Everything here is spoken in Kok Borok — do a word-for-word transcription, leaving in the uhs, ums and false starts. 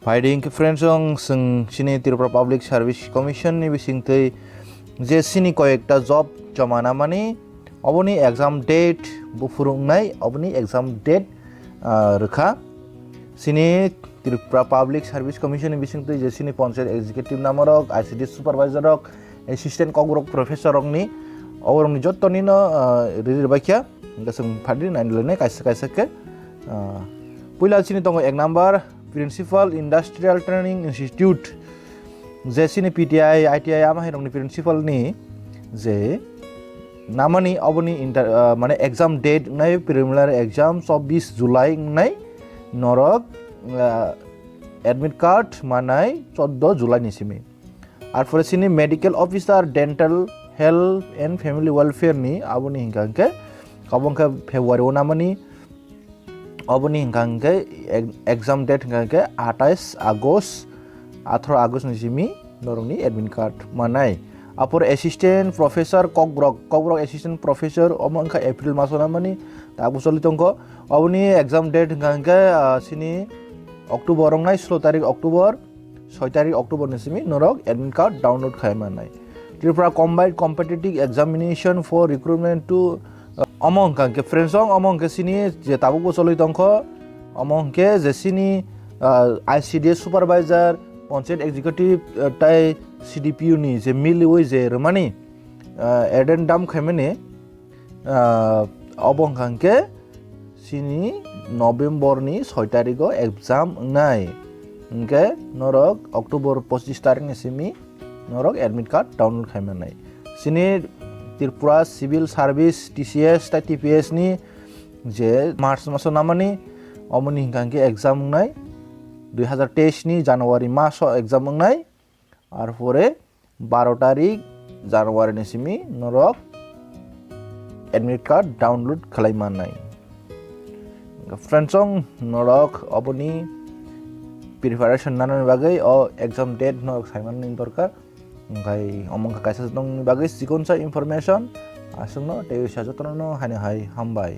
Phaidi hwnkhe friends, ang chwng chini Tripura Public Service Commission ni bisingtwi je chini koyekta job joma namani, oboni exam date buphuru wngnai, oboni exam date, ah, rwkha. Chini Tripura Public Service Commission ni bisingtwi je chini Panchayat Executive namorok, I C D S supervisor rok, assistant kokrok professor rokni, oborokni jottoni no, ah, riri rwbaikha. Hwnkhe chwng phaidi nainlainai kaisa kaisa khe. Ah, puila chini tongo ek number, Principal Industrial Training Institute, je chini P T I, I T I ama hai rokni principal ni je namani oboni inter-, ah, mane exam date wngnai, preliminary exam chobbish July wngnai, norok, ah, admit card manai choddo July ni simi. Arpore chini medical officer, dental health and family welfare ni, aboni hwnkha hwnkhe, abo hwnkhe February o namani, oboni hwnkha hwnkhe ex-, exam date hwnkha hwnkhe atais August, atharo August ni simi norokni admit card manai. Arpore assistant professor Kokborok, Kokborok assistant professor omo wngkha April maso namani, tabuk choli tongkho. Oboni exam date hwnkha hwnkhe, ah, chini October wngnai, solo tarik October, soi tarik October ni simi norok admit card download khai manai. Tripura Combined Competitive Examination for Recruitment to, uh, omo hwnkha hwnkhe friends, omo hwnkhe chini je tabukbo choli tongkho, omo hwnkhe je chini, uh, I C D S supervisor, Panchayat Executive, uh, tai C D P O ni je miliwi je rwmani, uh, addendum khaimani, Ah, obo wngkha hwnkhe chini November ni soi tarigo exam wngnai. Hwnkhe norok October pochis tarik ni simi norok admit card download khai manai. Chini Tripura Civil Service, T C S tai T P S ni je March maso namani, omoni hwnkha hwnkhe exam wngnai. Dui hazar teis ni January maso exam wngnai. Arpore baro tarik January ni simi norok admit card download khlai mannai. Friends, song norok oboni preparation nanani bagwi o exam date norok saimanni dorkar. Hwnkhe omo wngkha kaisa nokni bagwi chikonsa information. Aswkno tei jotono haino hai hambai.